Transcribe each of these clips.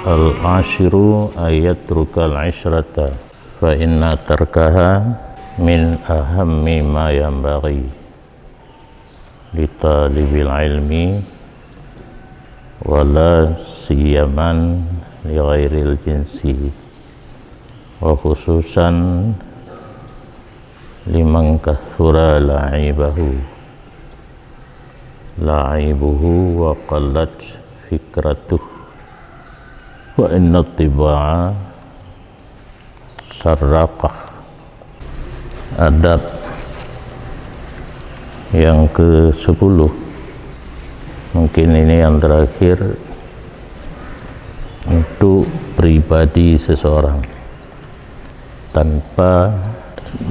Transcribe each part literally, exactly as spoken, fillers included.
Al-'asyiru an yatrukal 'isyrata, fa inna tarkaha min ahammi ma yanbaghi li talibil ilmi, wa la siyaman li ghairil jinsi, wa khususan liman kathura la'ibahu, la'ibuhu wa qallat fikratuh, wa inna tiba'a sarraqah. Adab yang ke sepuluh, mungkin ini yang terakhir, untuk pribadi seseorang, tanpa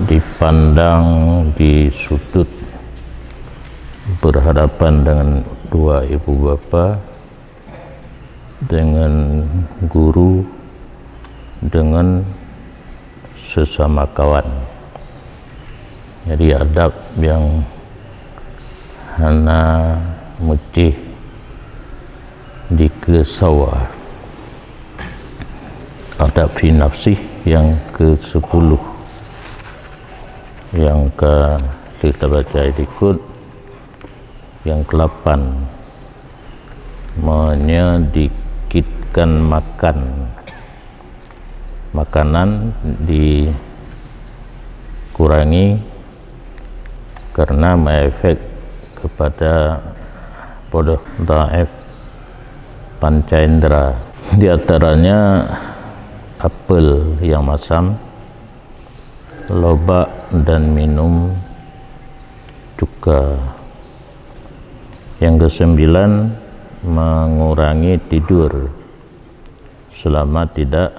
dipandang di sudut berhadapan dengan dua ibu bapa, dengan guru, dengan sesama kawan. Jadi adab yang hana meucéh dikesawa. Adab fi nafsih yang ke sepuluh yang ka kita baca dikut. Yang kelapan, menyedikitkan makan. Makanan dikurangi karena mengefek kepada bodoh, dhaif, panca indera. Di antaranya apel yang masam, lobak dan minum cuka. Yang kesembilan, mengurangi tidur selama tidak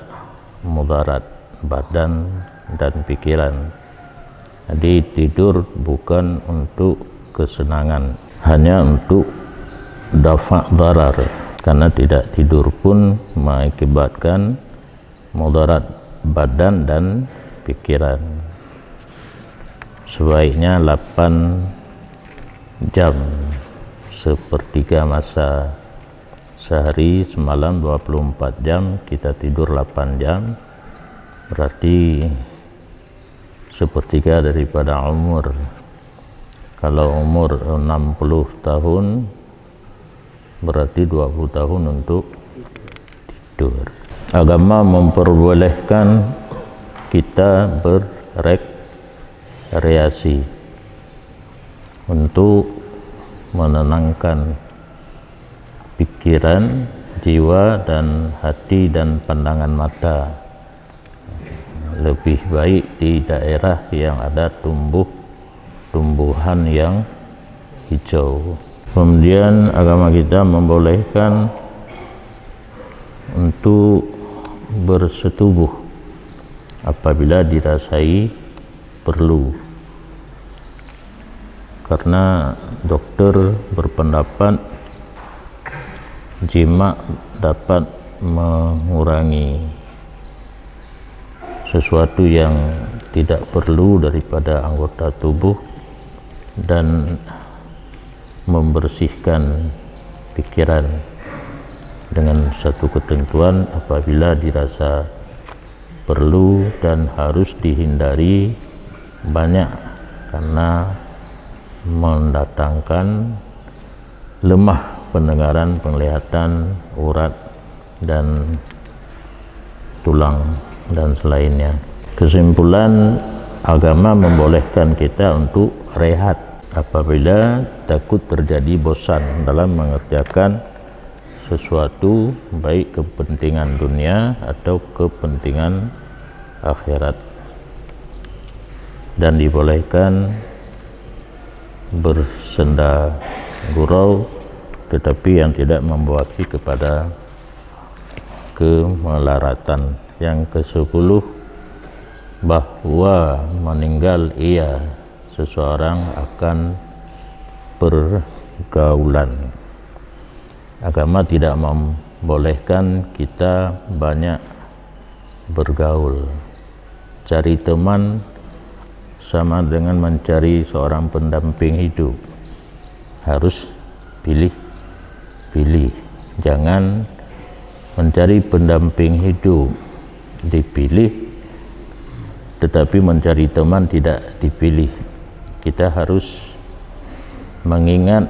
mudarat badan dan pikiran. Jadi tidur bukan untuk kesenangan, hanya untuk dafa' darar, karena tidak tidur pun mengakibatkan mudarat badan dan pikiran. Sebaiknya lapan jam, sepertiga masa. Sehari semalam dua puluh empat jam, kita tidur lapan jam, berarti sepertiga daripada umur. Kalau umur enam puluh tahun, berarti dua puluh tahun untuk tidur. Agama memperbolehkan kita berekreasi untuk menenangkan pikiran, jiwa, dan hati dan pandangan mata. Lebih baik di daerah yang ada tumbuh-tumbuhan yang hijau. Kemudian agama kita membolehkan untuk bersetubuh apabila dirasai perlu. Karena doktor berpendapat jimak dapat mengurangi sesuatu yang tidak perlu daripada anggota tubuh dan membersihkan pikiran dengan satu ketentuan, apabila dirasa perlu dan harus dihindari banyak, karena mendatangkan lemah pendengaran, penglihatan, urat, dan tulang, dan selainnya. Kesimpulan, agama membolehkan kita untuk rehat apabila takut terjadi bosan dalam mengerjakan sesuatu, baik kepentingan dunia atau kepentingan akhirat, dan dibolehkan bersenda gurau, tetapi yang tidak membawa kepada kemelaratan. Yang kesepuluh, bahwa meninggal ia seseorang akan pergaulan. Agama tidak membolehkan kita banyak bergaul. Cari teman sama dengan mencari seorang pendamping hidup. Harus pilih-pilih. Jangan Mencari pendamping hidup dipilih, tetapi mencari teman tidak dipilih. Kita harus mengingat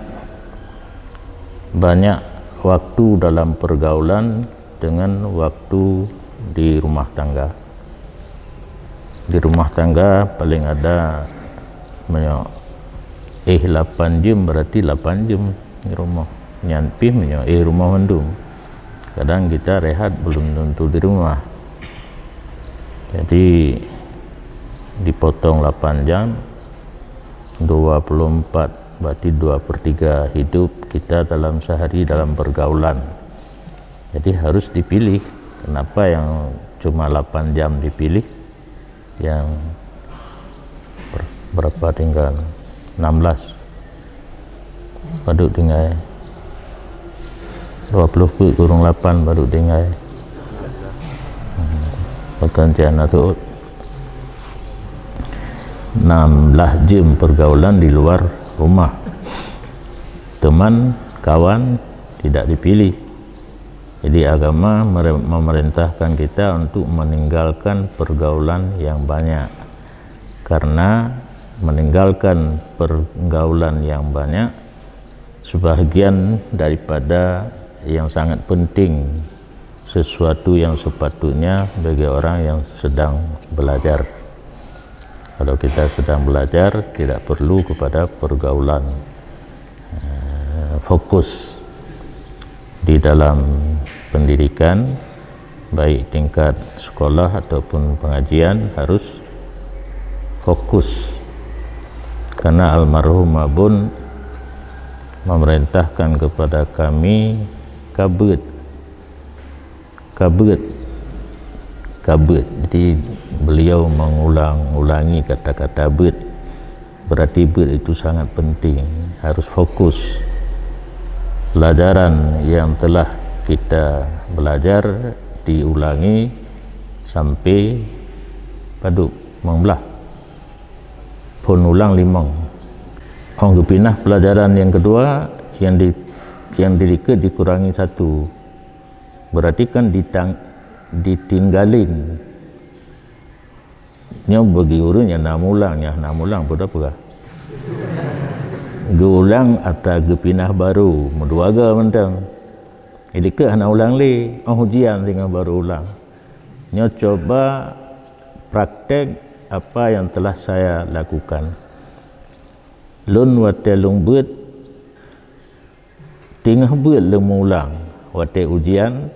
banyak waktu dalam pergaulan dengan waktu di rumah tangga. Di rumah tangga paling ada meunyoe éh lapan jeuem, berarti lapan jeuem di rumoh. Nyan pih meunyoe éh rumoh mandum. Kadang kita rehat belum tentu di rumah. Jadi dipotong lapan jam, dua puluh empat, berarti dua per tiga hidup kita dalam sehari dalam pergaulan. Jadi harus dipilih. Kenapa yang cuma lapan jam dipilih? Yang ber-, berapa tinggal? Enam belas. Padub tinggai. Dua puluh peuet kurung lapan padub tinggai. Hmm. Pakon cit hana tuôt. Enam belas jeuem pergaulan di luar rumah. Teman, kawan tidak dipilih. Jadi agama mere-, memerintahkan kita untuk meninggalkan pergaulan yang banyak. Karena meninggalkan pergaulan yang banyak, sebahagian daripada yang sangat penting, sesuatu yang sepatutnya bagi orang yang sedang belajar. Kalau kita sedang belajar, tidak perlu kepada pergaulan. Eh, fokus di dalam pendidikan, baik tingkat sekolah ataupun pengajian, harus fokus. Karena almarhum Abon memerintahkan kepada kami, ka beuet, ka beuet, ka beuet. Jadi beliau mengulang-ulangi kata-kata beuet. Berarti beuet itu sangat penting, harus fokus. Pelajaran yang telah kita belajar diulangi sampai padub, limong belas. Phon ulang limong. Óh geupinah pelajaran yang kedua, yang di, yang dilikot dikurangi satu. Berarti kan ditang-, ditinggalin. Nyoe bagi ureuëng nyang na mulang, nyang hana mulang peue tapeugah. Geuulang atra geupinah barô, meudua goe mantong. Jadi keu hana ulang lé, óh ujian singoh barô ulang. Nyoe coba praktek apa yang telah saya lakukan. Lôn watée lôn beuet, teungoh beuet lôn meuulang, watée ujian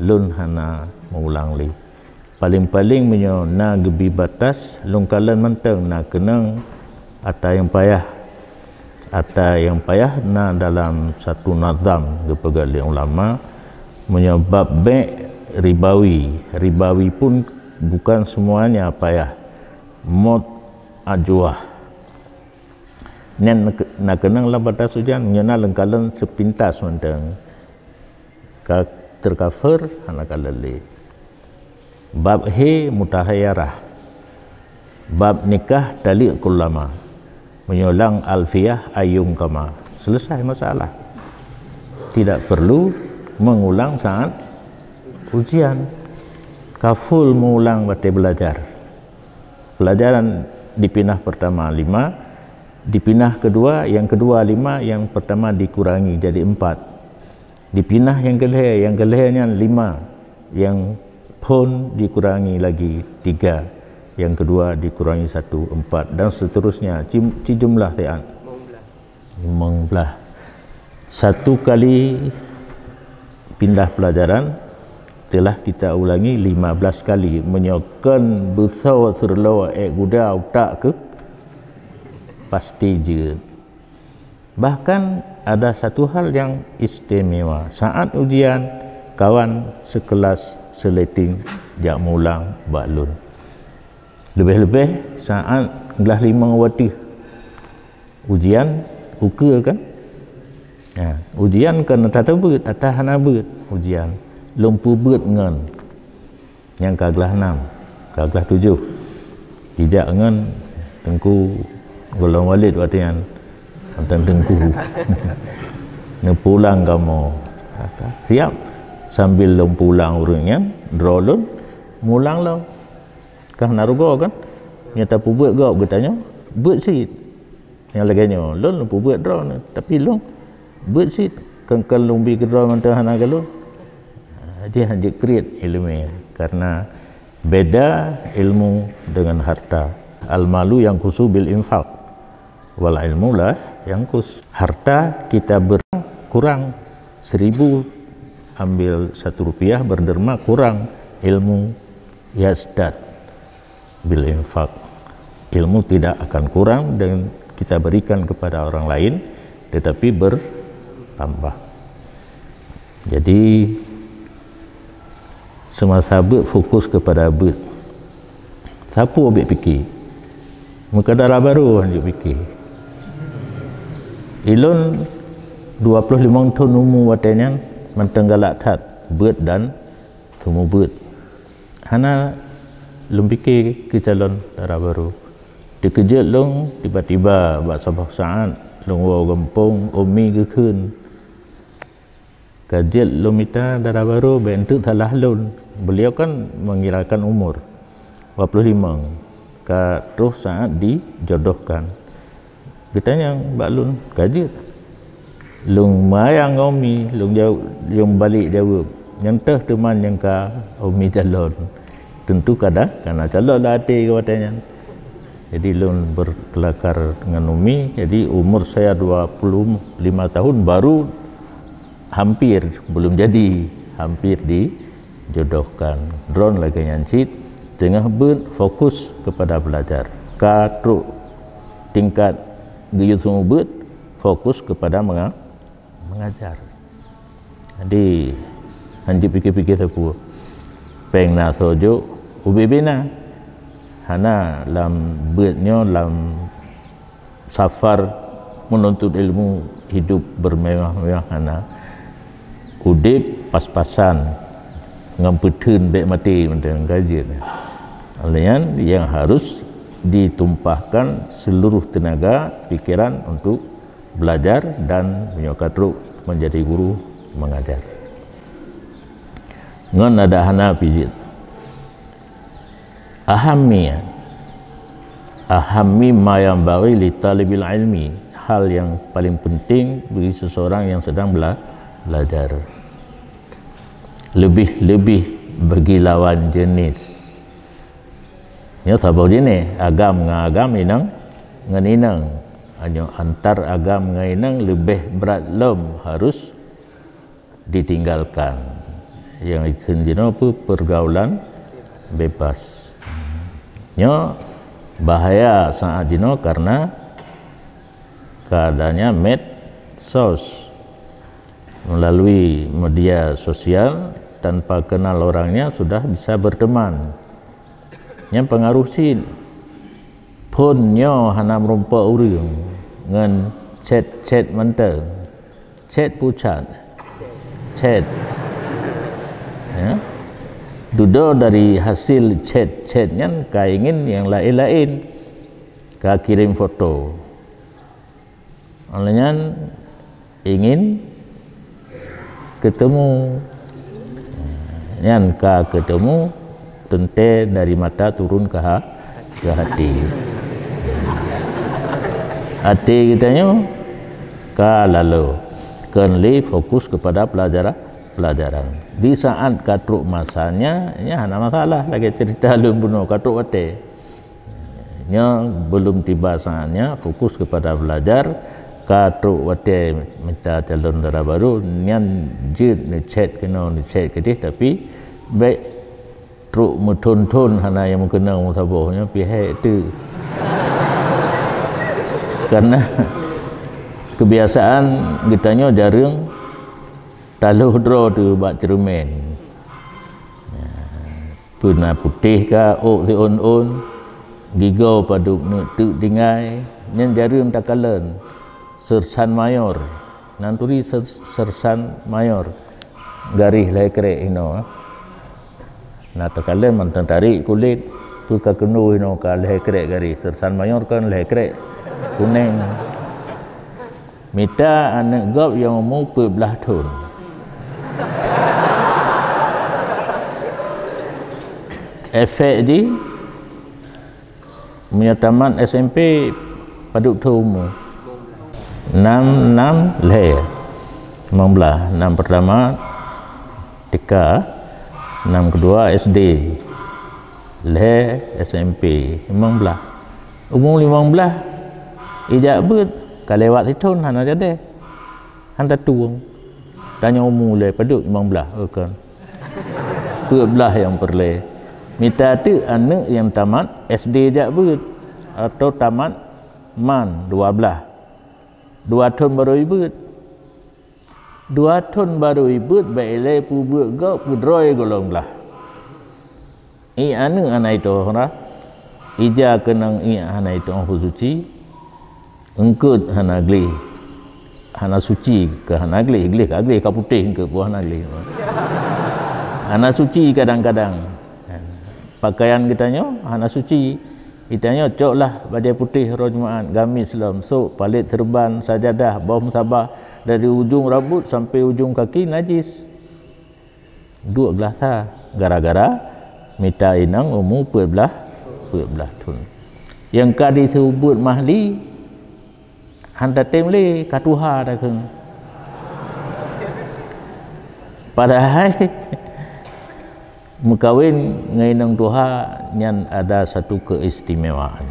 lôn hana meuulang lé. Paleng-paleng meunyoe na geubi batas, lôn kalon mantong na keunong atra nyang payah. Atra nyang payah na dalam satu nazam geupeugah lé ulama, meunyoe bab bék ribawi, ribawi pun bukan semuanya payah. Mot ajuah. Nyan na keunong lam batas ujian, meunyoe na lôn kalon sepintas mantong ka teucover, hana kalon lé. Bab hé mutahayarah. Bab nikah taliq kullama. Meunyoe lam Alfiyah ayyum kama. Selesai masalah. Tidak perlu mengulang saat ujian. Ka full meuulang watée belajar. Pelajaran dipinah pertama lima, dipinah kedua, yang kedua lima, yang pertama dikurangi jadi empat. Dipinah yang kelhée, yang kelhée nyan lima, yang phon dikurangi lagi tiga, yang kedua dikurangi satu, empat, dan seterusnya, ci, ci jumlah siat. Limong belas. Satu kali pindah pelajaran telah kita ulangi lima belas kali. Meunyoe kon beusoe seureuloe ék guda utak keuh, pasti jeuet. Bahkan ada satu hal yang istimewa. Saat ujian, kawan sekelas seuleting jak mulang bak lôn. Leubeh-leubeh saat glah limong watèe ujian, ukeue kan? Ha, ujian kan ata beuet, ata hana beuet ujian. Lôn peubeuet ngon nyang ka glah nam, ka glah tujoh. Jijak ngon Teungku Golom Walid watèe nyan, mantan Teungku. Neupulang kamoe. Siap. Sambil lôn pulang ureuëng nyan, droe lôn mulang lom. Ka hana rugoe kan? Nyang tapeubeuet gob geutanyoe, beuet cit. Nyang lagée nyoe, lôn lôn peubeuet droeneuh, tapi lôn beuet cit. Kon-kon lôn bi keudroe mantong hana galon. Jadi hanjeuet kriet iéleumé, karena beda ilmu dengan harta. Al-malu yanqusu bil infaq, wal ilmu la yanqus. Harta kita ber-, kurang seribu, ambil satu rupiah berderma, kurang ilmu yazdad bil infaq. Ilmu tidak akan kurang dengan kita berikan kepada orang lain, tetapi bertambah. Jadi, semasa beuet fokus kepada beuet. Sapeue bék pike? Meukeudara barô hanjeuet pike. Ilôn dua puluh limong thon umu watée nyan mantong galak that beuet dan seumeubeuet. Hana lôn pike keu calon dara barô. Teukeujot lôn tiba-tiba bak saboh saát lôn woe gampông, umi geukheun, "Ka jeuet lôn mita dara barô, bék eunteuk salah lôn." Beliau kan mengirakan umur, dua puluh limong, ka troh saát dijodohkan. Geutanyong bak lôn, "Ka jeuet?" Lôn meuayang ngon umi, lôn jaweueb, lôn balek jaweueb, "Nyan teuh teuma nyang ka umi calon." Tentu kada, kana calon lah até geuh watée nyan. Jadi lôn berkelakar ngon umi, jadi umur saya dua puluh lima tahun baru hampir, belum jadi, hampir dijodohkan. Droeneuh lagée nyan cit, teungoh beuet fokus kepada belajar. Ka trok tingkat geuyue seumeubeuet, fokus kepada menga-, mengajar. Jadi, hanjeuet pike-pike sapeue. Péng na soe jok, ubé-bé na. Hana lam beuet nyoe, lam safar menuntut ilmu, hidup bermewah-mewah, hana. Udeb pas-pasan ngon peutheun bék maté mantong ka jeuet. Oleh nyan, yang harus ditumpahkan seluruh tenaga pikiran untuk belajar dan meunyoe ka trok menjadi guru mengajar. Ngon adak hana pih jeuet. Ahammi, ahammi ma yanbaghi li talibil ilmi, hal yang paling penting bagi seseorang yang sedang bela-, belajar. Lebih-lebih bagi lawan jenis. Nyoe saboh jeuneh, agam ngon agam, inong ngon inong. Nyoe antar agam ngon inong leubeh brat lom harus ditinggalkan. Nyang ikheun jinoe peue? Pergaulan bebas. Nyoe bahaya saat jinoe karena keadaannya medsos. Melalui media sosial, tanpa kenal orangnya sudah bisa berteman. Nyan pengaruh cit. Phon nyoe hana meurumpok ureuëng ngon chat-chat mantong. Chat pucat. Chat. Ya. Dudoe dari hasil chat-chat nyan ka ingin nyang laén-laén. Ka kirém foto. Oleh nyan ingin ketemu. Nyan ka ketemu, teuntée dari mata turun ke ha-, ke hati. Hati geutanyoe ka lalo, kon lé fokus kepada pelajaran, pelajaran. Di saat ka trok masanya, nya hana masalah, lagée cerita lôn bunoe ka trok watée. Nyoe belum tiba saatnya, fokus kepada belajar. Ka trok watée mita calon dara barô, nyan jeuet neuchat keunoe, neuchat keudeh, tapi bék trok meuthon-thon hana nyang meukeunong meusaboh, nyoe pih hék teuk. Karena kebiasaan geutanyoe jareueng taloh droe teuh bak ceureumen. Peuna putéh ka ôk siôn-ôn, gigoe padub neuk teuk tinggai, nyan jareueng takalon. Sersan mayor, nan turi ser-, sersan mayor, garéh lhée krek inoe. Na takalon mantong tarék kulét, peu ka keunoe inoe ka lhée krek garéh, sersan mayor kan lhée krek kunéng. Mita aneuëk gob nyang umu peuet blaih thon. Efek jih, meunyoe tamat S M P padub thon umu? Nam, nam, lhèe, limong blah. Nam pertama T K, nam kedua S D, lhèe S M P, limong blah. Umu limong blah ijak beuet, ka lewat sithon hana jadi. Hana tueng. Tanyoe umu lé padub limong blah, oh kan. Peuet blah nyang peureulèe. Mita teuk aneuk nyang tamat S D jak beuet atau tamat man dua blah. Dua thon barô jibeuet. Dua thon barô jibeuet bèk ilèe peubeuet gob keudroe gohlom blah. Ié aneuk hana itoh, ija keunong ié hana itoh peusuci, eungkôt hana gleh, hana suci ka hana gleh, gleh ka gleh ka putéh eungkôt pih hana gleh. Hana suci kadang-kadang. Pakaian geutanyoe hana suci. Geutanyoe coklah bajèe putéh uroe Jumat, Gamis lom, sôk, palét seureuban, sajadah, boh musabah, dari ujong rambôt sampai ujong kaki najis. Duek blah sa, gara-gara mita inong umu peuet blah, peuet blah thon. Nyang ka diseubuet mahli, han tatem lé, ka tuha takheun. Padahai meukawen ngon inong tuha nyan ada satu keistimewaan.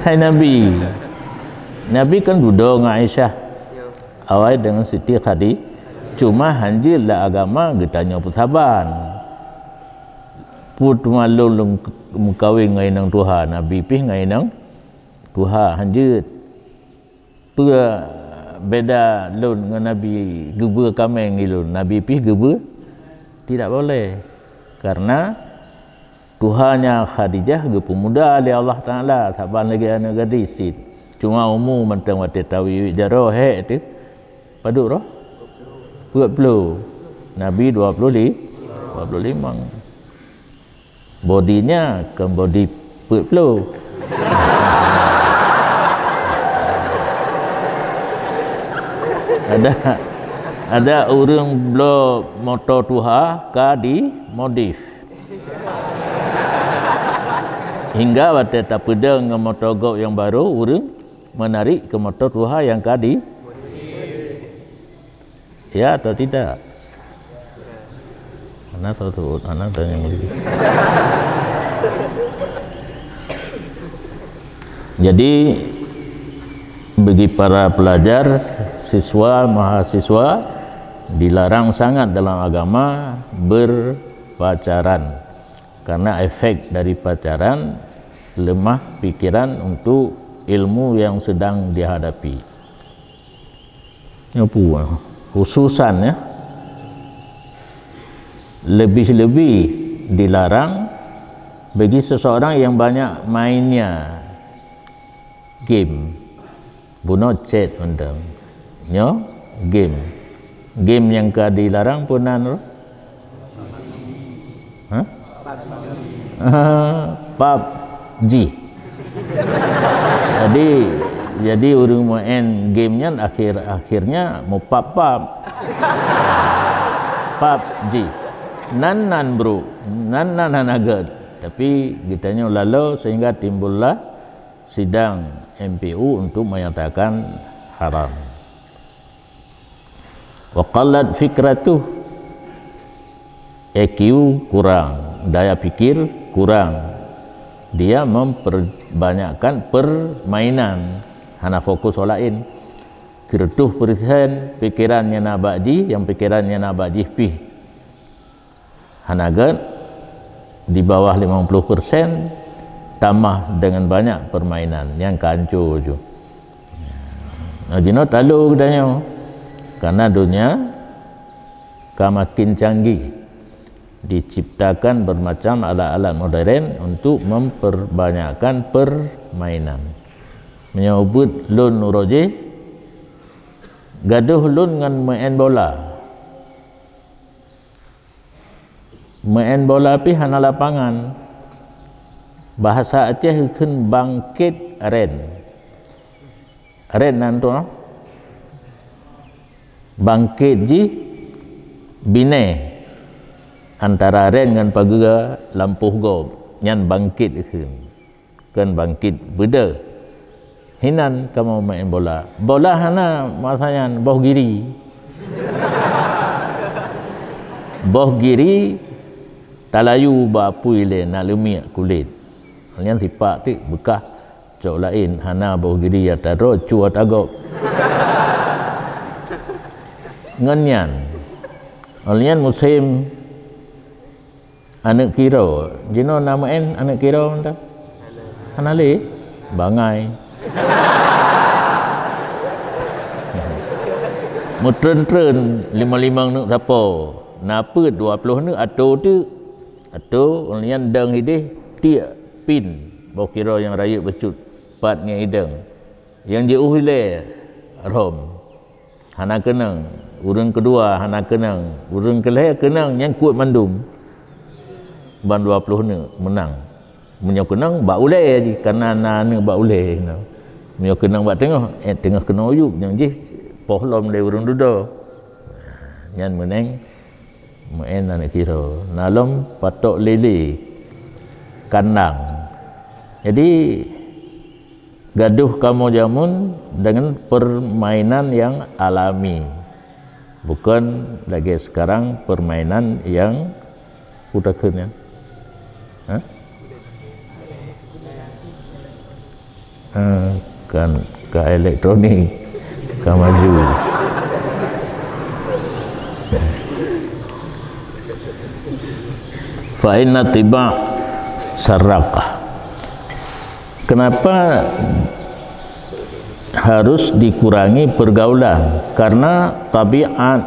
Hai Nabi, Nabi kan dudoe ngon Aisyah. Awai deungon Siti Khadi-, cuma han jeuet lam agama geutanyoe peusaban. Peue teuma lôn, lôn meukawen ngon inong tuha, Nabi pih ngon inong tuha, han jeuet. Peue beda lôn ngon Nabi, geubeue kaméng ilôn, Nabi pih geubeue? Tidak boleh. Karena tuha nyan Khadijah geupeumuda lé Allah Taala saban lagèe aneuk gadis cit. Cuma umu mantong watèe tawiet jaroe hék teuh. Padub roh? Peuet ploh. Nabi dua ploh li-, dua ploh limong. Bodinya kon bodi peuet ploh. Ada, ada ureueng bloe moto tuha ka dimodif. Hingga watèe tapeudong ngon moto gob nyang barô, ureueng meunarek keu moto tuha nyang ka di-, ya atau tidak? Hana tatu'ôt, hana tanyong lagi. Jadi, bagi para pelajar, siswa, mahasiswa, dilarang sangat dalam agama berpacaran. Karena efek dari pacaran, lemah pikiran untuk ilmu yang sedang dihadapi. Nyoe peue, khususan ya, lebih-lebih dilarang bagi seseorang yang banyak mainnya game. Bunoe chat mantong. Nyoe game. Game nyang ka dilarang peue nan roh? Hah? Pub G. Jadi, jadi ureueng main game nyan akhir, akhirnya meupub-pub. Pub G. Nan, nan, bro. Nan, nan, nan agak. Tapi geutanyoe lalo sehingga timbullah sidang M P U untuk menyatakan haram. Wa qallat fikratuh, E Q kurang, daya pikir kurang. Dia memperbanyakkan permainan, hana fokus laén. Sireutoh persen pikiran nyang na bak jih, nyang pikiran nyang na bak jih pih. Hana gèt, di bawah limong puluh persen, tamah dengan banyak permainan nyang ka hanco ju. Nah, jinoe talo geutanyoe. Karena dunia ka makin canggih, diciptakan bermacam alat-alat modern untuk memperbanyakkan permainan. Meunyoe ubit lôn uroe jih, gadoh lôn ngon main bola. Main bola pih hana lapangan. Bahasa Aceh geukheun bangket aren. Aren nan tu, bangket jih Binéh antara rèn ngon pageue lampôh gob nyan bangkét kheun. Kon bangkét beudôh. Hinan kamoe maén bola. Bola hana masa nyan, boh giri. Boh giri talayu bak apui lé na leumiek kulét. Nyan sipak teuk beukah cok laén, hana boh giri ata droe, cue ata gob. Ngon nyan, ngon nyan musém Aneuk kiro, jinoe na meu'en aneuk kiro mantong? Hana lé? Bangai. Meutreun-treun limong-limong neuk sapo, na peuet dua ploh neuk atô teuk. Atô, nyan dong idéh, tiek pin, boh kiro nyang rayeuk bacut, pat ngon idong. Nyang jiôh ilée rhom. Hana keunong, ureuëng keudua hana keunong, ureuëng keulhée keunong, nyang kuet mandum. Ban dua ploh neuk meunang. Meunyoe keunong bak ulée jih, kana na neuk bak ulée. Meunyoe keunong bak teungoh, eh, teungoh keunong u yup, nyang jih poh lom lé ureuëng dudoe. Nyan meuneng meu'en aneuk kiro. Na lom patok lélé kandang. Jadi, gadoh kamoe jameun dengan permainan yang alami, bukan lagée sekarang permainan yang utakheun nyan. Ha? Ha, kan ka elektronik, ka maju. Fa inna tiba sarakah. Kenapa harus dikurangi pergaulan? Karena tabiat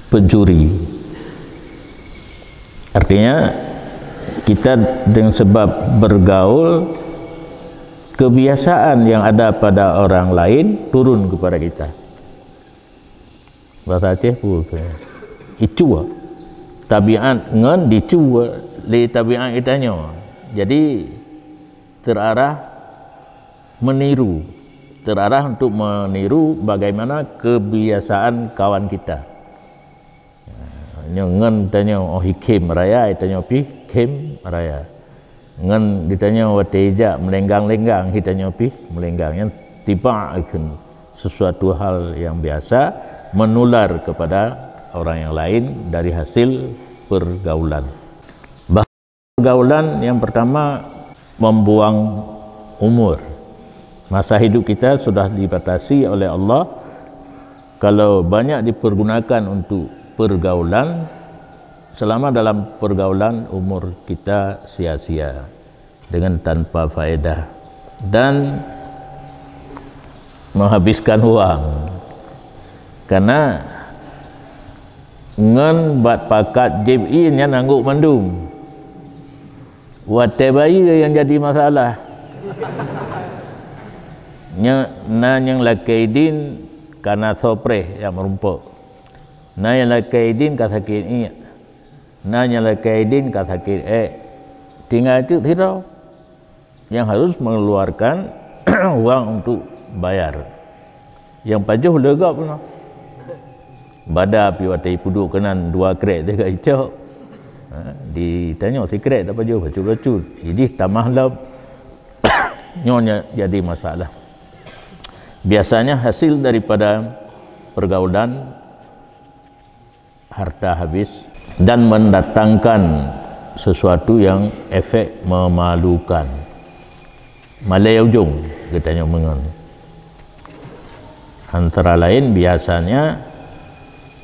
pencuri. Artinya, kita dengan sebab bergaul, kebiasaan yang ada pada orang lain turun kepada kita. Bahasa Aceh pun ke. Icue. Tabiat ngon dicue lé tabiat geutanyoe. Jadi, terarah meniru. Terarah untuk meniru bagaimana kebiasaan kawan kita. Nyoe ngon tanyoe, oh, hi khém raya, tanyoe pih khém raya. Ngon ditanyoe watée jak meulenggang-lenggang, hi tanyoe pih meulenggang. Nyan tiba kheun sesuatu hal yang biasa menular kepada orang yang lain dari hasil pergaulan. Pergaulan yang pertama membuang umur. Masa hidup kita sudah dibatasi oleh Allah. Kalau banyak dipergunakan untuk pergaulan, selama dalam pergaulan umur kita sia-sia dengan tanpa faedah dan menghabiskan wang. Karena ngon bat pakat jieb ié nyan anggôk mandum. Watée bayeue nyang jadi masalah. Nya, na nyang lakée idin kana soe preh jak meurumpok. Na nyang lakée idin ka sakét iék. Na nyang lakée idin ka sakét ék. Tinggai teuk sidroe nyang harus mengeluarkan wang untuk bayar. Nyang pajoh lé gob nyoe. Bada pih watée ipeuduek keunan dua krek teuka icok. Ha, ditanyoe sikrek tapajoh bacut-bacut. Idih tamah lom. Nyoe nya jadi masalah. Biasanya hasil daripada pergaulan harta habis dan mendatangkan sesuatu yang efek memalukan. Malée ujong geutanyoe meungon. Antara lain biasanya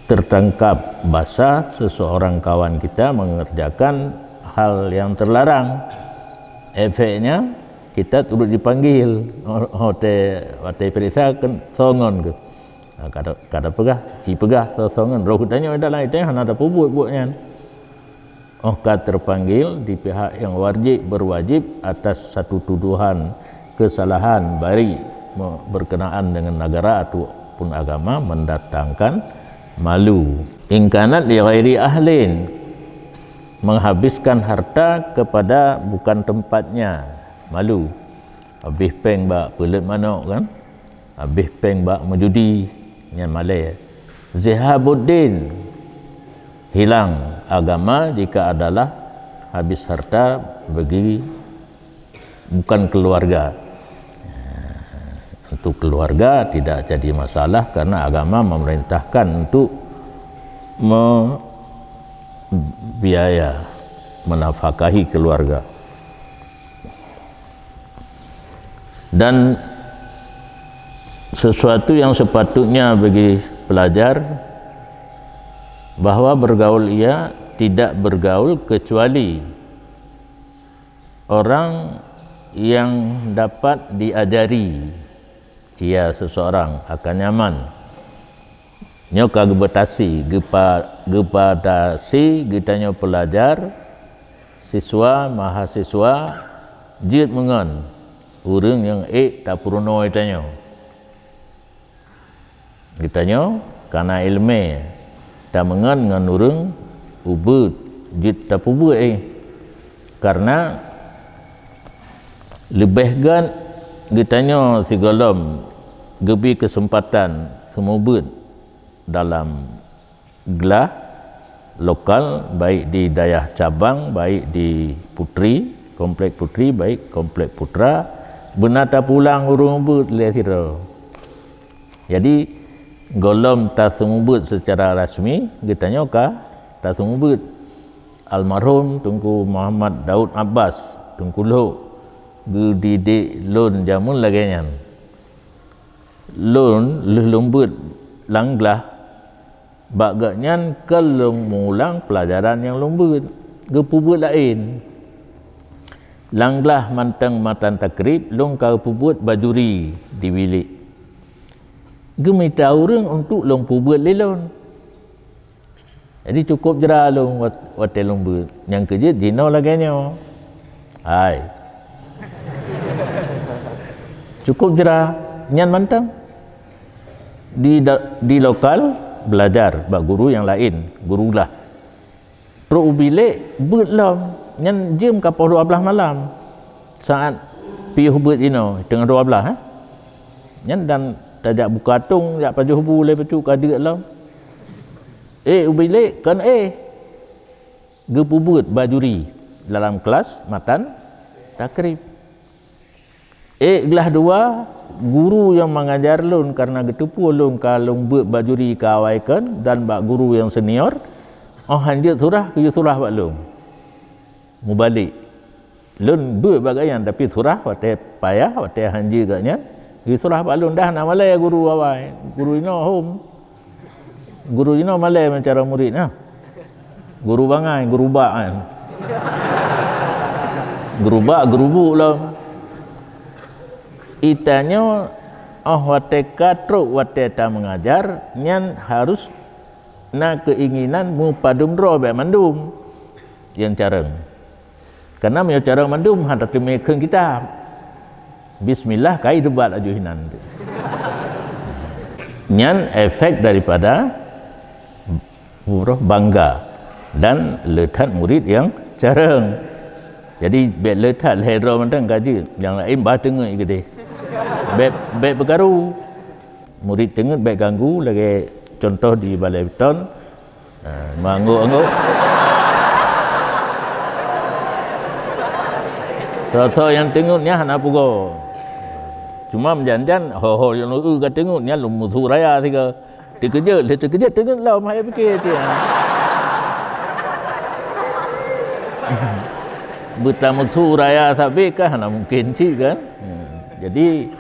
tertangkap basah seseorang kawan kita mengerjakan hal yang terlarang. Efeknya kita turut dipanggil. Watée, watée periksa kan songon ke. Ha, kada, kada peugah, ipeugah soe-soe ngon roh geutanyoe dalam itanyoe hana tapeubuet buet nyan. Oh ka terpanggil di pihak yang wajib, berwajib atas satu tuduhan kesalahan bari me-, berkenaan dengan negara ataupun agama mendatangkan malu. Ingkanat li ghairi ahlin, menghabiskan harta kepada bukan tempatnya, malu. Habis péng bak peulet manok kan? Habéh péng bak meujudi, Nyan malée. Zihabuddin, hilang agama jika adalah habis harta bagi bukan keluarga. Untuk keluarga tidak jadi masalah karena agama memerintahkan untuk membiaya, menafkahi keluarga. Dan sesuatu yang sepatutnya bagi pelajar, bahwa bergaul ia tidak bergaul kecuali orang yang dapat diajari ia seseorang akan nyaman. Nyoe ka geubatasi, geupa-, geubatasi geutanyoe pelajar, siswa, mahasiswa, jeuet meungon ureuëng nyang ék tapeurunoe tanyoe. Geutanyoe kana iéleumé, tameungon ngon ureuëng ubeuet jeuet tapeubeuet éh. Karena leubeh gét geutanyoe sigohlom geubri keuseumpatan seumeubeuet dalam glah lokal, baik di dayah cabang, baik di Putri, Komplek Putri, baik Komplek Putra, beuna tapulang ureuëng ubeuet lé sidroe. Jadi, gohlom taseumeubeuet secara rasmi, geutanyoe ka taseumeubeuet. Almarhum Teungku Muhammad Daud Abbas, Teungku Lhok, geudidik lôn jameun lagée nyan. Lôn lheueh lôn beuet lam glah, bak gobnyan keu lôn meuulang peulajaran nyang lôn beuet, geupeubeuet laén. Lam glah mantong matan takrib, lôn ka geupeubeuet bajuri di bilék. Geumita ureuëng untuk lôn peubeuet lé lôn. Jadi, cukôp jra lôn wat-, watée lôn beuet. Nyang keujeuet jinoe lagée nyoe. Hai. Cukôp jra nyan mantong. Di da-, di lokal belajar bak guru nyang laén, guru glah. Trok u bilék beuet lom, nyan jeuem ka poh dua blaih malam. Saát piôh beuet jinoe, teungoh dua blaih, eh. Nyan dan tajak buka tong, jak pajoh bu lé bacut ka deuk lom. Éh, u bilék kon éh. Geupeubeuet bajuri dalam klas matan takrib. Ék glah dua, guru nyang mengajar lôn karena geuteupeue lôn ka lôn beuet bajuri ka awai kon dan bak guru nyang senior, óh han jeuet surah, geuyue surah bak lôn. Mubalek. Lôn beuet bak gobnyan, tapi surah watée payah, watée han jeuet gobnyan, geuyue surah bak lôn. Dah na malée guru awai, guru inoe hom. Guru inoe malée meucara murit nyan. Guru bangai, guru bak kan. Guru bak, guru buk lom. Geutanyoe óh watée ka trok watée tameungajar, nyan harus na keuinginan meupadum droe bék mandum nyang carông. Karena meunyoe carông mandum hana teumé kheun kitab. Bismillah, kai debat laju hinan. Nyan efek daripada bangga dan le that murit nyang carông. Jadi, bék le that lhée droe mantong ka jeuet, nyang laén bah teungeut keudeh. Bék, bék peukaru. Murit teungeut bék ganggu, lagée contoh di Balai Beton, Ha, meuanggôk-anggôk. Soe-soe nyang teungeut nyan hana pugoe. Cuma meujan-jan ho-ho nyang lôn eu ka teungeut nyan lôn musu raya sigoe. Teukeujot, lheueh teukeujot teungeut lom, han pike cit. Beutamusu raya sabe ka hana mungken cit kan. Jadi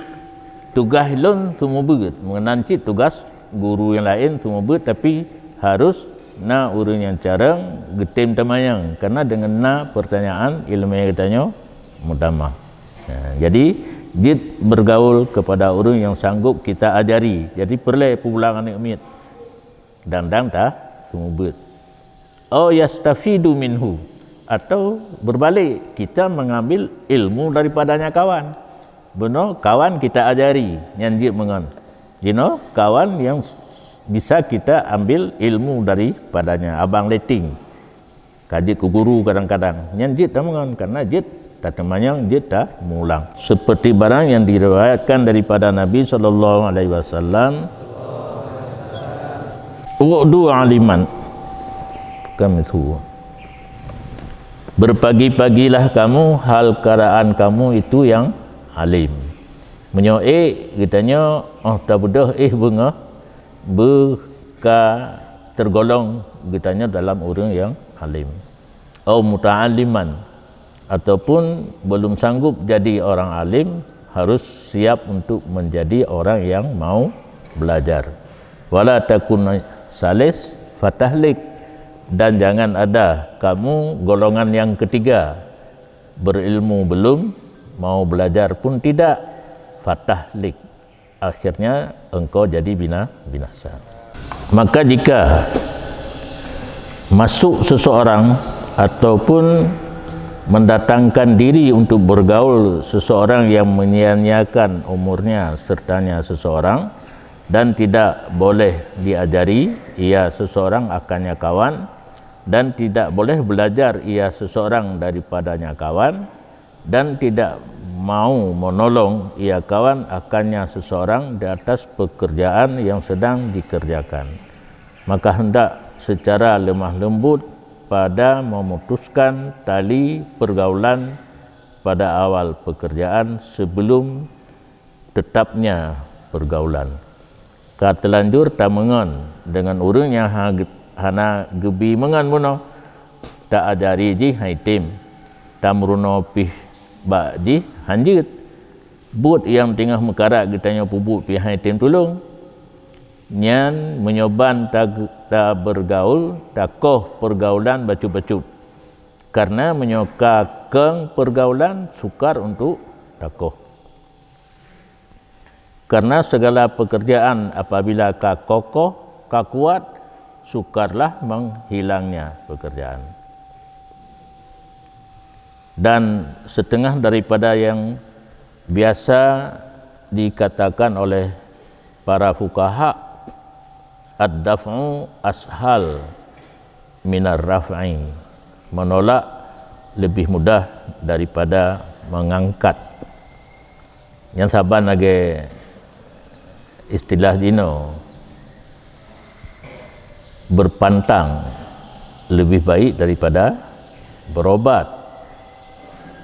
tugaih lôn seumeubeuet, meunan cit tugaih guru nyang laén seumeubeuet, tapi harôh na ureuëng nyang carông geutem tamanyong, karena deungon na peurtanyaan iéleumé geutanyoe meutamah. Nah, jadi jeuet bergaul kepada ureuëng nyang sanggob kita ajari. Jadi peureulée peulang aneuëk miet dan dang taseumeubeuet. Au yastafidu minhu, atau berbalik, kita mengambil ilmu daripadanya kawan. Bunoe kawan kita ajari, nyan jeuet meungon. Jinoe kawan yang bisa kita ambil ilmu daripadanya. Abang letting ka jeuet keu guru kadang-kadang, nyan jeuet tameungon, karena jeuet tateumanyong, jeuet tamulang. Seperti barang yang diriwayatkan daripada Nabi sallallahu alaihi wasallam, Ughdu aliman. Kami suruh. Berpagi-pagilah kamu hal keadaan kamu itu yang alim. Meunyoe ék geutanyoe, oh, tabeudôh éh beungoh, beuka tergolong geutanyoe dalam ureuëng yang alim. Au muta'alliman, ataupun belum sanggup jadi orang alim, harus siap untuk menjadi orang yang mau belajar. Wala takun salis fatahlik, dan jangan ada kamu golongan yang ketiga, berilmu belum, mau belajar pun tidak, fatahlik, akhirnya engkau jadi bina-, binasa. Maka jika masuk seseorang ataupun mendatangkan diri untuk bergaul seseorang yang menyia-nyiakan umurnya sertanya seseorang dan tidak boleh diajari ia seseorang akannya kawan dan tidak boleh belajar ia seseorang daripadanya kawan, dan tidak mau menolong ia kawan akannya seseorang di atas pekerjaan yang sedang dikerjakan, maka hendak secara lemah lembut pada memutuskan tali pergaulan pada awal pekerjaan sebelum tetapnya pergaulan. Ka telanjur tameungon deungon ureuëng nyang ha-, hana geubi meungon bunoe, ta ajari jih hai tem, tameurunoe pih bak jih hanjeuet. Buet nyang teungoh meukarat geutanyoe peubuet pih hai tem tulông. Nyan meunyoe ban ta-, tabeurgaul, takoh peurgaulan bacut-bacut. Karena meunyoe ka keung peurgaulan, sukar untuk takoh. Karena segala pekerjaan apabila ka kokoh, ka kuat, sukarlah menghilangnya pekerjaan. Dan setengah daripada yang biasa dikatakan oleh para fukaha, ad-daf'u ashal minar raf'i, menolak lebih mudah daripada mengangkat. Nyang saban lagée istilah jinoe, berpantang lebih baik daripada berobat.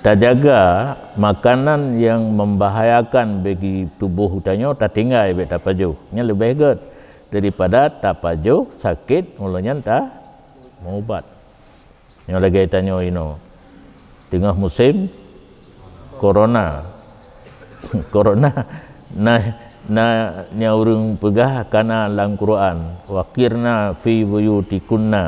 Tajaga makanan yang membahayakan bagi tuboh geutanyoe tatinggai bék tapajoh. Nyan leubeh gét daripada tapajoh sakét, meulhö nyan ta meuubat. Nyoe lagée tanyoe inoe, teungoh musém corona. Corona na, na nyang ureuëng peugah kana lam Quran, "Wa qirna fi buyutikunna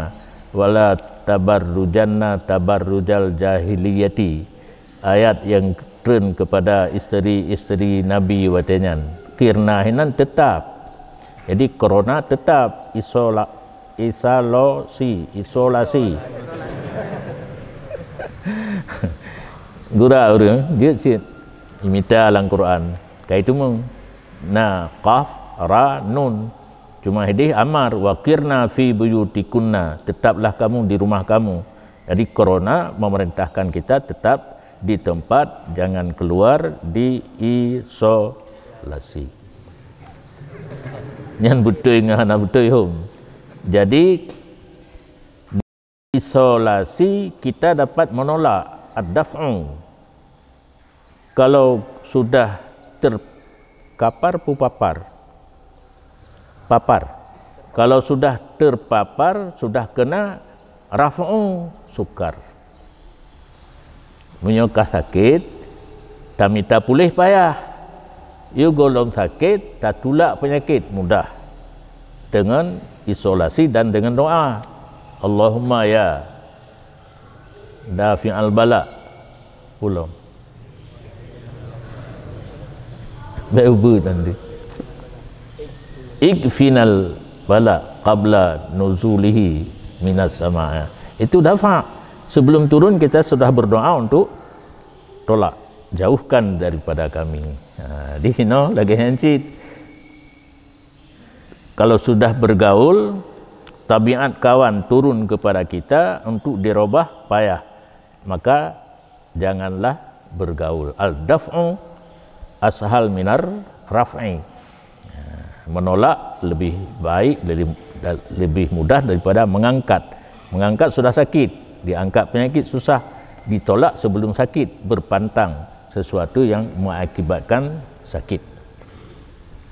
wa la tabarrujanna tabarrujal jahiliyati." Ayat yang treun kepada isteri-isteri Nabi watée nyan. Qirna hinan tetap. Jadi corona tetap isola-, isolasi, isolasi. Gura ureuëng jeuet cit imita lam Quran. Kai teumé na qaf, ra, nun. Cuma hidih amar, "Wa qirna fi buyutikunna", tetaplah kamu di rumah kamu. Jadi corona memerintahkan kita tetap di tempat, jangan keluar, diisolasi. Nyan beutôi ngon hana beutôi hom. Jadi isolasi kita dapat menolak ad-daf'u. Kalau sudah terkapar, pupapar. Papar. Kalau sudah terpapar, sudah kena, raf'u, sukar. Meunyoe ka sakét, tamita puléh payah. Yôh gohlom sakét, tatulak peunyakét mudah. Deungon isolasi dan deungon doa. Allahumma ya dafi'al bala. Ulông. Bék ubeut nanti. Ikfinal bala qabla nuzulihi minas sama. Itu dafa. Sebelum turun kita sudah berdoa untuk tolak, jauhkan daripada kami. Ha, di sinoe lagée nyan cit. Kalau sudah bergaul, tabiat kawan turun kepada kita untuk dirubah payah, maka janganlah bergaul. Al-daf'u ashal minar raf'i. Ya. Menolak lebih baik, lebih, lebih mudah daripada mengangkat. Mengangkat sudah sakit, diangkat penyakit susah, ditolak sebelum sakit, berpantang sesuatu yang mengakibatkan sakit.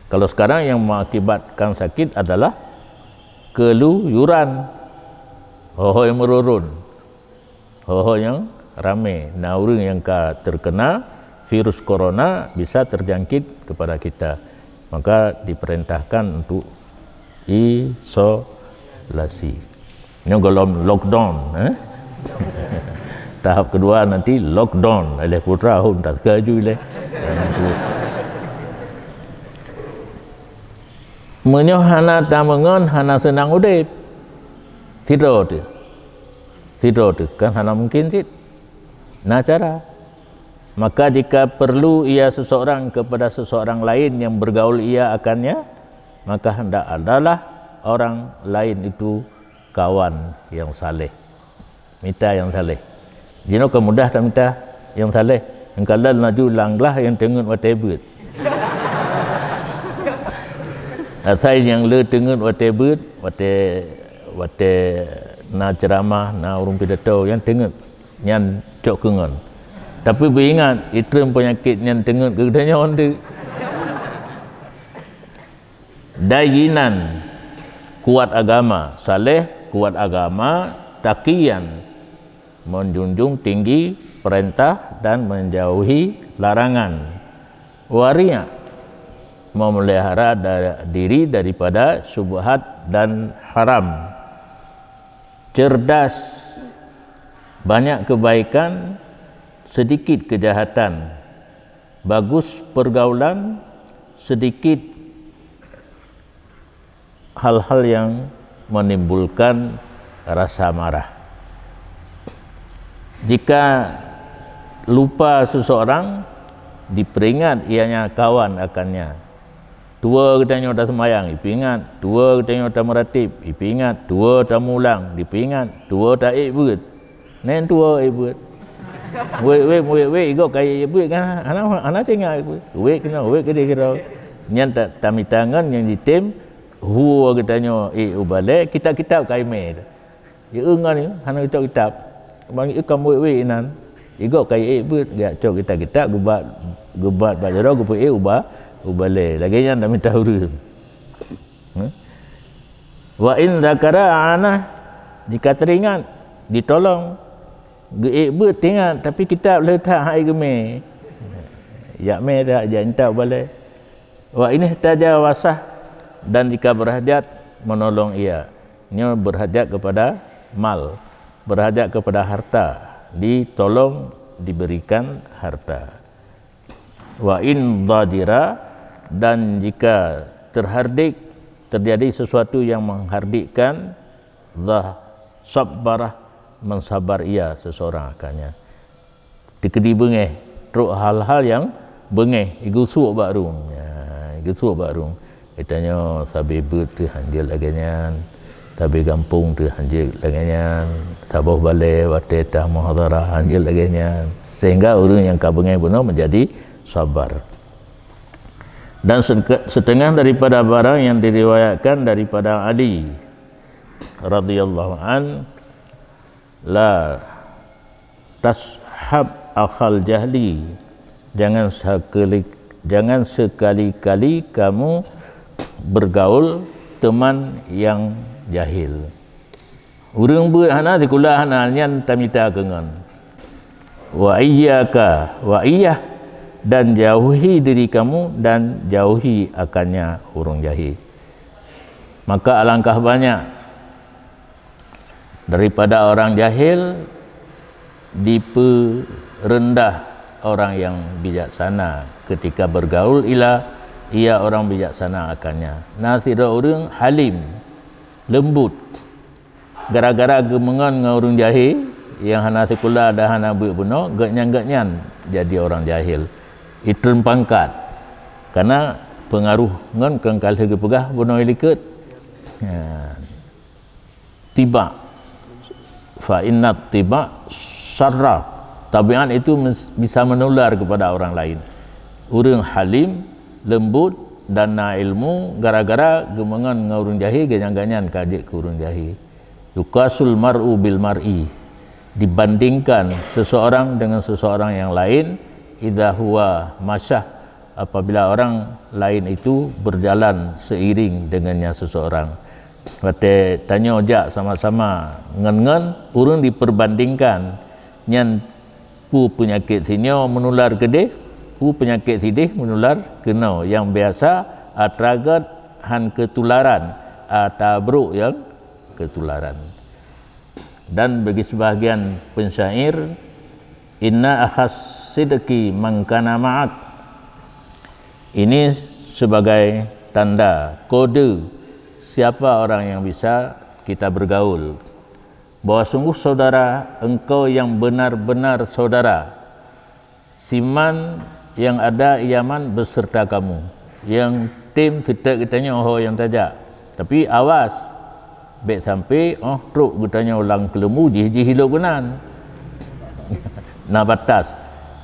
Kalau sekarang yang mengakibatkan sakit adalah keluyuran, ho-ho nyang meururun, ho-ho nyang ramé. Nah, ureuëng nyang ka terkena virus corona bisa terjangkit kepada kita. Maka diperintahkan untuk isolasi. Nyoe golom lockdown, eh? Tahap kedua nanti lockdown. Ileh putra hom tak setuju ileh. Meunyoe hana tameungon, hana seunang udeb. Sidroe teuh. Sidroe teuh, kan hana mungkin cit. Na cara. Maka jika perlu ia seseorang kepada seseorang lain yang bergaul ia akannya, maka hendak adalah orang lain itu kawan yang saleh. Mita nyang saleh. Jinoe ka mudah tamita nyang saleh. Nyang kalon laju langlah nyang teungeut watée beuet. Asai nyang le teungeut watée beuet, watée, watée na ceramah, na ureuëng pidato nyang teungeut, nyan cok keungon. Tapi beuingat, itreun peunyakét nyang teungeut keu geutanyoe deuh. Dayinan, kuat agama, saleh, kuat agama, taqiyan, menjunjung tinggi perintah dan menjauhi larangan. Wari', memelihara da-, diri daripada syubhat dan haram. Cerdas, banyak kebaikan, sedikit kejahatan. Bagus pergaulan, sedikit hal-hal yang menimbulkan rasa marah. Jika lupa seseorang, diperingat ianya kawan akannya. Tuwo geutanyoe taseumayang, ipeuingat. Tuwo geutanyoe tameuratéb, ipeuingat. Tuwo tamulang, dipeuingat. Tuwo taék beuet, nyan tuwo ék beuet. Wék-wék, wék-wék, igob kayée ék beuet kan, hana, hana teuingat ék beuet. Wék keunoe, wék keudeh keudroe. Nyan ta-, tamita ngon nyang jitem, huwo geutanyoe ék u balée, kitab-kitab ka imé. Jieu ngon nyoe, hana geucok kitab. Bang jieu ka wék-wék inan. Igob kayée ék beuet, geujak cok kitab-kitab, geubat, geubat bak jaroe, geupeuék u ba-, u balée. Lagée nyan tamita ureuëng. Hmm? Wa in zakara anah, jika teuingat, ditolong. Geuék beuet teuingat, tapi kitab le that hai geumé. Jak mé that, jak intat u balée. Wa in ihtaja wasah, dan jika berhajat, menolong ia. Nyoe berhajat kepada mal, berhajat kepada harta, ditolong, diberikan harta. Wa in dhajira, dan jika terhardik, terjadi sesuatu yang menghardikkan, dhah-, sabbarah, mensabar ia seseorang akannya. Dikeudi beungéh, trok hal-hal yang beungéh, igeusuek bak rueng. Ya, igeusuek bak rueng. Geutanyoe sabe beuet teuh hanjeuet lagée nyan, sabe gampông teuh hanjeuet lagée nyan, saboh balée watée tamuhadharah hanjeuet lagée nyan. Sehingga ureuëng nyang ka beungéh bunoe menjadi sabar. Dan seke-, setengah daripada barang yang diriwayatkan daripada Ali radhiyallahu an, la tashab akhal jahli, jangan sekali, jangan sekali-kali kamu bergaul teman yang jahil. Ureuëng beuet hana, sikula hana, nyan tamita keungon. Wa iyyaka, wa iyyah, dan jauhi diri kamu dan jauhi akannya ureuëng jahil. Maka alangkah banyak daripada orang jahil dipeurendah orang yang bijaksana ketika bergaul ila ia orang bijaksana akannya. Na sidroe ureuëng halim, lembut. Gara-gara geumeungon ngon ureuëng jahé nyang hana sikula dan hana beuet bunoe, gobnyan-gobnyan jadi orang jahil. Itreun pangkat. Karena pengaruh ngon keu ka lheueh geupeugah bunoe likot. Ha. Tiba. Fa inna tiba syarra. Tabiat itu mes-, bisa menular kepada orang lain. Ureuëng halim, lembut, dan na ilmu gara-gara geumeungon ngon ureuëng jahé, geuhnyan-geuhnyan ka jeuet keu ureuëng jahé. Yuqasul mar'u bil mar'i, dibandingkan seseorang dengan seseorang yang lain, idza huwa masyah, apabila orang lain itu berjalan seiring dengannya seseorang. Watée tanyoe jak sama-sama ngon-ngon, ureuëng diperbandingkan nyan, peue peunyakét sinyoe meunular keudeh, peue peunyakét sideh meunular keunoe, nyang biasa atra gét han keutularan, atra brok nyang keutularan. Dan bagi sebahagian pensyair, "Inna akhas sidqi man kana ma'ak." Ini sebagai tanda, kode siapa orang yang bisa kita bergaul. Bahwa sungguh saudara engkau yang benar-benar saudara, siman yang ada iaman beserta kamu, yang tim seutôt geutanyoe ho nyang tajak. Tapi awas, bék sampai óh trok geutanyoe lam keuleumbu jih, jih ilok geunan. Na batas.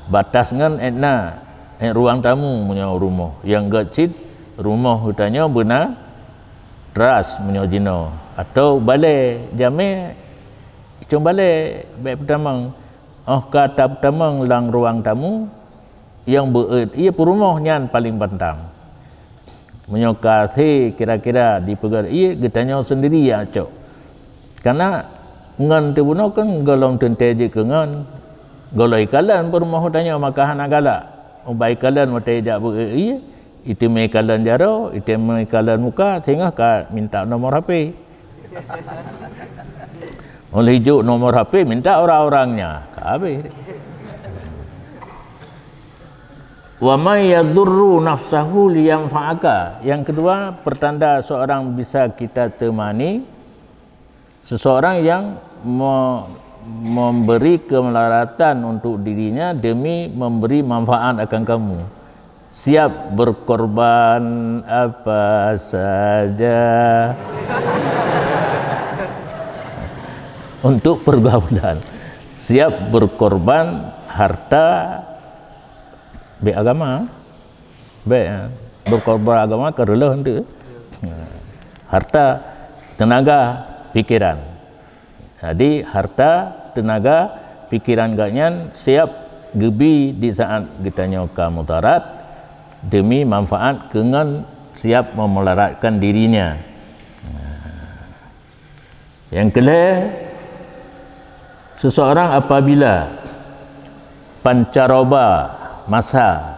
Batas ngon ék na, ék ruang tamu meunyoe rumoh. Nyang gét cit rumoh geutanyoe beuna teras meunyoe jinoe. Atau balée jamé, cong balée bék peutamong. Óh ka tapeutamong lam ruang tamu, nyang beuet ié peurumoh nyan paleng pantang. Meunyoe ka hase kira-kira dipeugét ié, geutanyoe seundiri nyang cok. Kana ngon teubunoe kan gohlom teuntée jeuet keu ngon. Gohlom ikalon peurumoh geutanyoe maka hana galak. Ubat ikalon watée jak beuet ié, iteumé ikalon jaroe, iteumé ikalon muka, singoh ka minta nomor H P. Oleh jok nomor H P minta orang-orangnya, ka habéh. "Wa may yadurru nafsahu liyanfa'aka." Yang kedua, pertanda seorang bisa kita temani, seseorang yang me-, memberi kemelaratan untuk dirinya demi memberi manfaat akan kamu. Siap berkorban apa saja untuk pergaulan. Siap berkorban harta, bék agama. Bék, eh, berkorban agama ka reuloh tu. Harta, tenaga, pikiran. Jadi, harta, tenaga, pikiran geuhnyan siap geubi di saat geutanyoe ka mudarat demi manfaat keu ngon siap memularatkan dirinya. Yang keulhée, seseorang apabila pancaroba masa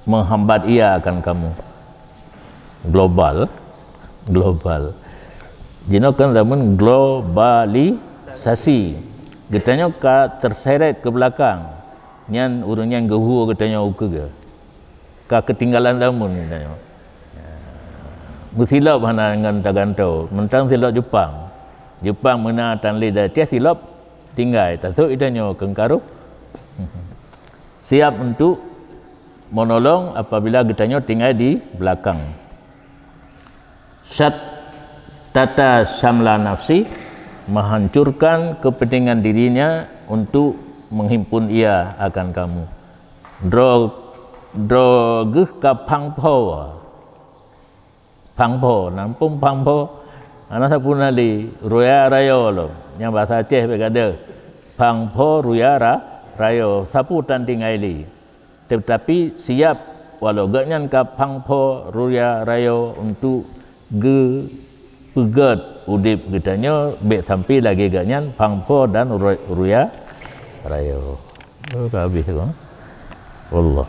menghambat ia akan kamu. Global, global. Jinoe kan zaman globalisasi. Geutanyoe ka terseret ke belakang. Nyan ureuëng nyan geuhue geutanyoe ukeue. Ka keutinggalan zaman geutanyoe. Meusilop hana ngon tagantoe, mantong silop Jepang. Jepang meuna tan lé datia silop tinggai, tasok geutanyoe keungkaroh. Siap untuk menolong apabila geutanyoe tinggai di belakang. Syattata syamla nafsi, menghancurkan kepentingan dirinya untuk menghimpun ia akan kamu. Droe, droe geuh ka phang pho. Phang pho, nampung phang pho. Hana sapeue na lé, ruya rayo lom. Nyang bahasa Aceh bék gadôh. Phang pho ruya ra-, rayo, sapeue tan tinggai lé. Teutapi siap, walau geuhnyan ka phang pho ruya rayo untuk geupeugét udeb geutanyoe, bék sampai lagée geuhnyan phang pho dan ru-, ruya rayo. Oh, ka habéh tu. Wallah.